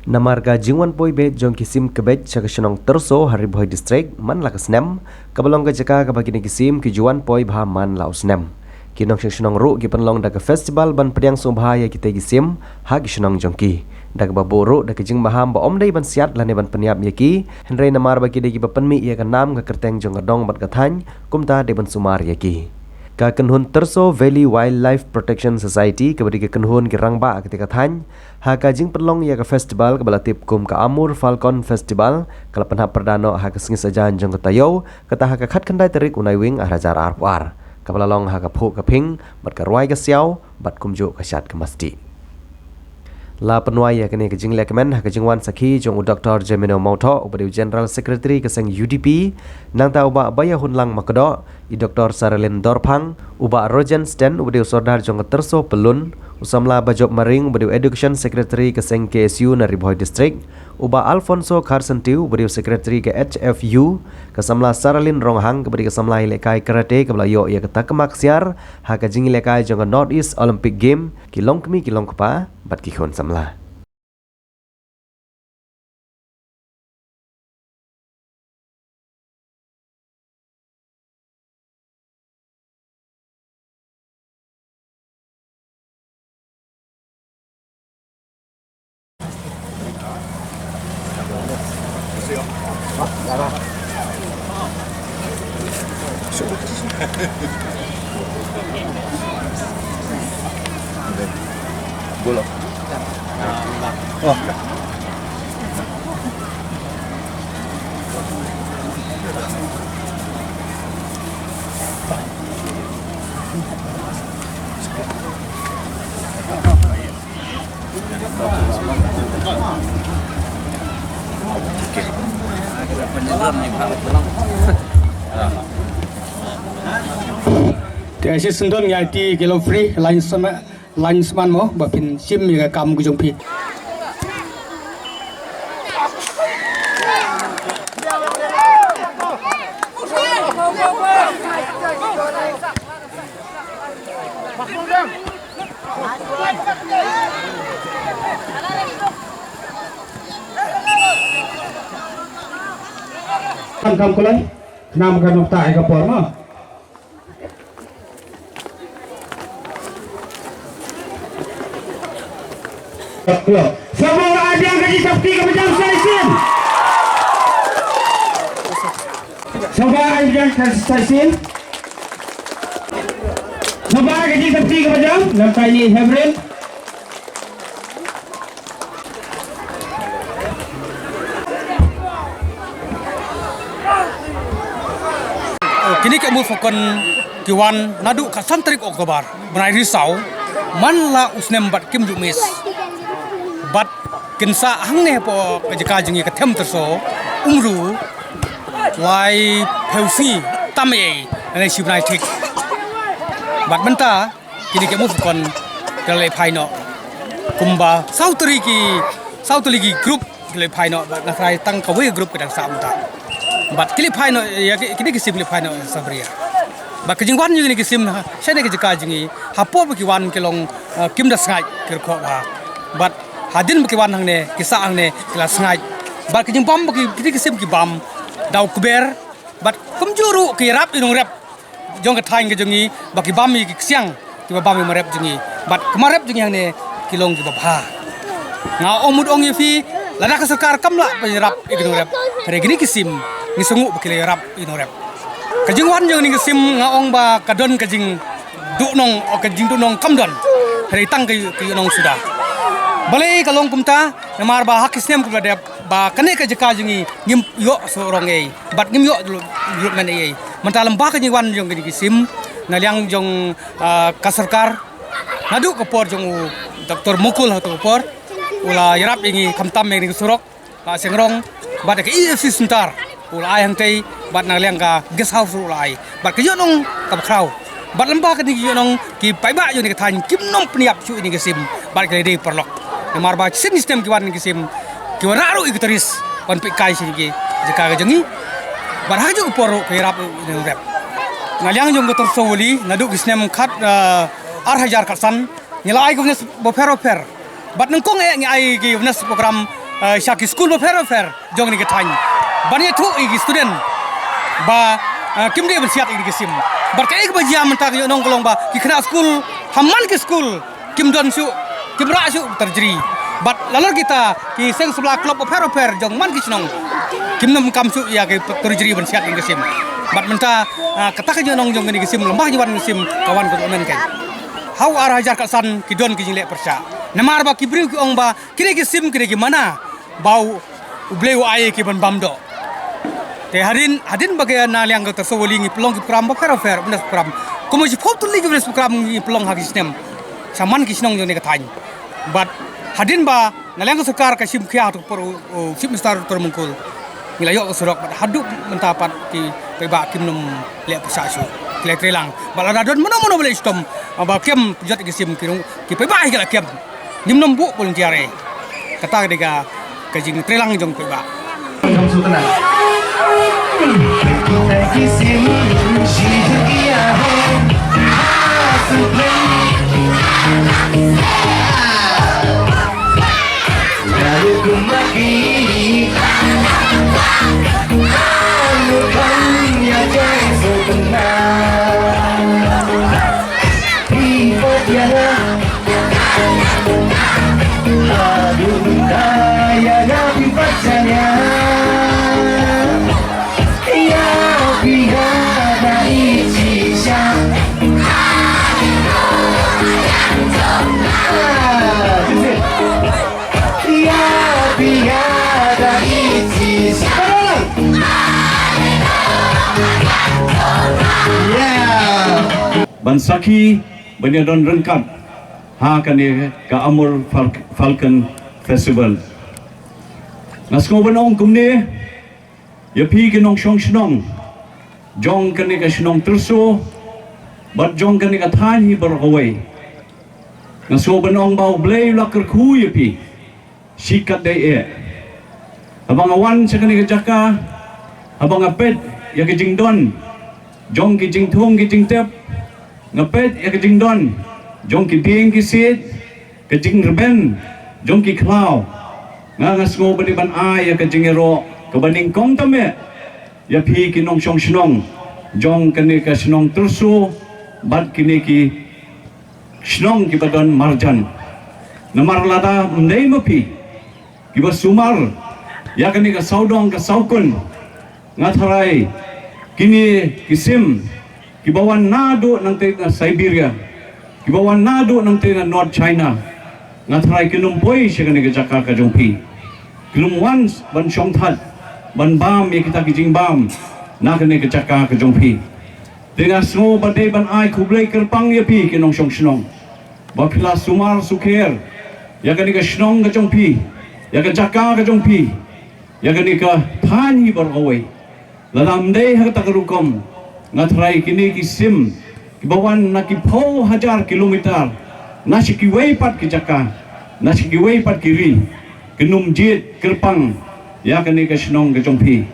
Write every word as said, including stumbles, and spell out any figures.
Namar ka jingwan poi beit jong ki sim kbeit sha ka shnong Tyrso ha Ri Bhoi District man la ka snem, kaba long ka jaka kaba kine ki sim ki ju wan poi bha man la u snem. Ki nongshong shnong ruh ki pynlong da ka festival ban pdiang sngewbha ïa kitei ki sim ha ki shnong jong ki, da kaba buh ruh da ka jingmaham ba ym dei ban siat lane ban pynïap ïa ki, hynrei namar ba ki dei kiba pynmih ïa ka nam ka kyrteng jong ka dong bad ka thaiñ, kumta dei ban sumar ïa ki. Ka kynhun Tyrso Valley Wildlife Protection Society, kaba dei ka kynhun ki rangbah ha katei ka thaiñ, ha ka jingpynlong ïa ka festival kaba la tip kum ka Amur Falcon Festival, ka la pynhap pyrda noh ha ka sngi Saitjaiñ jong ka taïew, kata ha ka khatkhyndai tarik u Naiwieng ar hajar arphew ar, kaba la long ha ka phuh ka phieng bad ka rwai ka siaw bad kumjuh ka shad ka masti. La pynwai ïa kane ka jinglehkmen ha ka jingwan sakhi jong u Doktor Jemino Mawthoh, uba dei u General Secretary ka seng U D P, nangta u Bah Baiahunlang Makdoh, i Doktor Saralin Dorphang, u Bah Rojen Sten, uba dei u Sordar jong ka Tyrso Pyllun, u samla Bajop Maring, uba dei u Education Secretary ka seng K S U na Ri Bhoi District, u Bah Alfonso Kharsyntiew, uba dei u Secretary ka H F U, ka samla Saralin Ronghang, kaba dei ka samla ïalehkai karate kaba la ïoh ïa ka takma ksiar ha ka jingïalehkai jong ka North East Olympic Game, ki longkmie ki longkpa bad ki khun samla. Te ai shi syndon ngi aiti ki long free line sama, line sman mo ba phin shim ïa ka kam ka jong phi. Kam kam kulai, nam ka nukta ai ka por ma. Sngewbha ai biang ka jingsngewbha ka jam sa shisien. Sngewbha ai biang ka sa shisien. Sngewbha ka jingsngewbha ka jam, na kaini Hebron. Kine ki Amur Falcon ki wan naduh ka san tarik October, bnai risaw, man la u snem bad kim ju miss. Bad kin sah hangne hapoh ka jaka jong ngi ka Them Tyrso, Umru, lai phew sngi tam ei, lane shi bnai thik. Bad mynta, kine ki Amur Falcon ki la leit phai noh kumba saw tylli ki, saw tylli ki group ki la leit phai noh, bad na trai tang kawei group ka dang sah mynta. Bad ki la leit phai noh, ïa ki, kine ki sim ki la leit phai noh Sabria. Bad ka jingwan jong kine ki sim ha, shane ka jaka jong ngi, ha por ba ki wan ki long, eh, kim da sngaid ki rkhok ha. Bad hadien ba ki wan hangne, ki sah hangne, ki la sngaid. Bad ka jingbam ba ki, kine ki sim ki bam da u kber. Bad kumjuh ruh ki ïarap ïa u nongrep jong ka thaiñ ka jong ngi, ba ki bam ïa ki ksiang kiba bam ïa u marep jong ngi. Bad ki marep jong ngi hangne ki long kiba bha. Nga ong mut ong ïa phi, lada ka sorkar kam lah ban ïarap ïa ki nongrep, hynrei kine ki sim ngi sngew ba ki la ïarap ïa u nongrep. Ka jingwan jong kine ki sim nga ong ba ka don ka jingduhnong, ka jingduhnong kam don. Hynrei tang ka ïoh, ka ïohnong suda. Balei ka long kumta, namar ba ha ki snem kiba la dep ba kane ka jaka jong ngi ngim ïoh soh rong ei. Bad ngim ïoh development ei ei. Mynta lem bad ka jingwan jong kine ki sim na liang jong, ah, ka sorkar, naduh ka por jong u Doktor Mukul ha kato ka por, u la ïarap ïa ngi khamtam ïa kane ka surok, ka seng rong, bad ka E F C Center u la ai hangtei, bad na liang ka guest house u la ai. Bad ka ïohnong kaba khraw. Bad lem bad kane ka ïohnong ki paidbah jong kane ka thaiñ kim nym pynïap shuh ïa kine ki sim. Bad ki la dei paralok. Namar ba shisien shisien ki wan kine ki sim, ki wanrah ruh ïa ki tourist ban peit kai sha kine ki jaka ka jong ngi. Bad ha kajuh ka por ruh ki ïarap ïa u nongrep. Na liang jong ka Tyrso Valley, naduh ki snem khat, eh, ar hajar khatsan, ngi la ai ki awareness bapher bapher. Bad nyngkong eh ngi ai ki awareness program eh, sha ki skul bapher bapher jong kane ka thaiñ ban ïathuh ïa ki student ba, eh, kim dei ban siat ïa kane ka sim. Bad kaei kaba jia mynta ka ïohnong ka long ba ki khynnah skul ha man ki skul kim don shuh, kim rah shuh terjri. Bad la lor kita ki seng samla club bapher bapher jong man ki shnong kim nym kam shuh ïa ki terjri ban siat ïa kane ka sim. Bad mynta, ah, kata ka ïohnong jong kane ka sim, lem bad ka ïohnong ka sim ka wan ka dohnud kein. Ha u ar hajar khatsan ki don ki jingleh pyrshah. Namar ba ki briew ki ong ba kine ki sim kine ki mana ba u, U Blei u ai ïa ki ban bam doh. Te hadien, hadien ba ka na liang ka Tyrso Wali ngi pynlong ki program bapher bapher, bynta program. Kumba shiphew tylli ki bynta program ngi pynlong ha ki snem. Sha man ki shnong jong kane ka thaiñ. Bad hadien ba na liang ka sorkar ka shim khia ha ka por u, u Chief Minister Doctor Mukul, ngi la ïoh ka surok bad haduh mynta pat ki paidbah kim nym leh pyrshah shuh. Ki la trei lang. Bad lada don mano mano ba leh shitom ba kem jot ki sim ki rung, ki paidbah hi ki la kem. Ngim nym buh volunteer ei. Kata ka dei ka, ka jingtrei lang jong paidbah. Ban sakhi ban ïadon ryngkat ha kane ka Amur Fal-, Falcon Festival. Nga sngew ban ong kumne ïa phi ki nongshong shnong jong kane ka shnong Tyrso bad jong kane ka thaiñ hi baroh kawei. Nga sngew ban ong ba U Blei u la kyrkhu ïa phi. Shi katdei eh. Haba nga wan sha kane ka jaka, haba nga peit ïa ka jingdon jong ki jingthung ki jingtep, nga peit ïa ka jingdon jong ki dieng ki siej, ka jingrben jong ki khlaw. Nga, nga sngew ba dei ban ai ïa ka jingïaroh kaba nyngkong tam eh ïa phi ki nongshong shnong jong kane ka shnong Tyrso bad kine ki shnong kiba don marjan. Namar lada ym dei ma phi kiba sumar ïa kane ka sawdong ka sawkun, nga tharai kine ki sim kiba wan naduh nangtei na Siberia, kiba wan naduh nangtei na North China, nga tharai kin ym poi sha kane ka jaka ka jong phi. Kin ym wan ban shongthait, ban bam ïa kita ki jingbam na kane ka jaka ka jong phi. Te nga sngew ba dei ban ai khublei kyrpang ïa phi ki nongshong shnong ba phi la sumar sukher ïa kane ka shnong ka jong phi, ïa ka jaka ka jong phi, ïa kane ka thaiñ hi baroh kawei. Lada ym dei ha kata ka rukom, nga tharai kine ki sim kiba wan na ki phew hajar kilometer, na sha kiwei pat ki jaka, na sha kiwei pat ki ri, kin ym jied kyrpang ïa kane ka shnong ka jong phi.